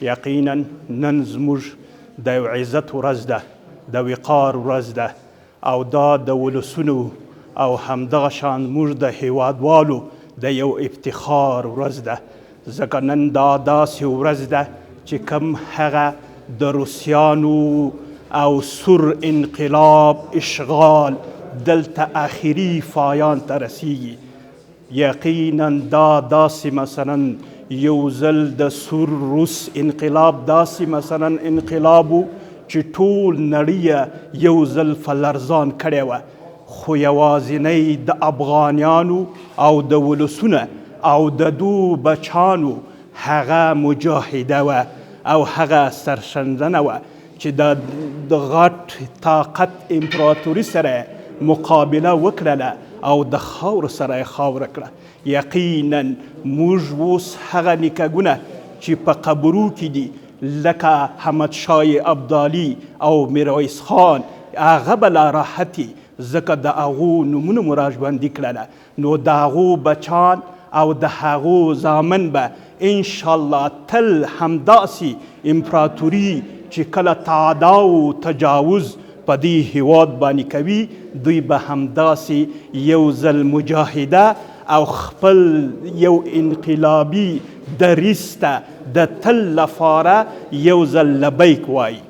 یقینا نن زموږ د یو عزت ورځ ده، د وقار ورځ ده او دا د ولسونو او همدغه شان موږ د هیوادوالو د یو افتخار ورځ ده، ځکه نن دا داسې ورځ ده چې کوم هغه د روسیانو او سور انقلاب اشغال دلته اخري فایان ته رسیږي. یقینا دا داسې مثلا یو ځل د سور روس انقلاب داسې مثلا انقلاب و چې ټول نړۍ یو ځل فلرزان کړی وه، خو یوازینی د افغانیانو او د ولسونه او د دو بچانو هغه مجاهده وه او هغه سرښندنه وه چې د غټ طاقت امپراتوري سره مقابله وکړله او د خاورو سره یې خاوره کړه. یقینا موږ اوس هغه نیکهګونه چې په قبرو کې دي لکه احمدشاه ابدالي او میرویس خان، هغه به لا راحت وي، ځکه د هغو نومونه مو راژوندي کړله. نو د هغو بچان او د هغو زامن به انشاءالله تل همداسې امپراتوري چې کله تعدا او تجاوز په دې هیواد باندې کوي، دوی به همداسې یو ځل مجاهده او خپل یو انقلابي دریځ ته د تل لپاره یو ځل لبیک وایي.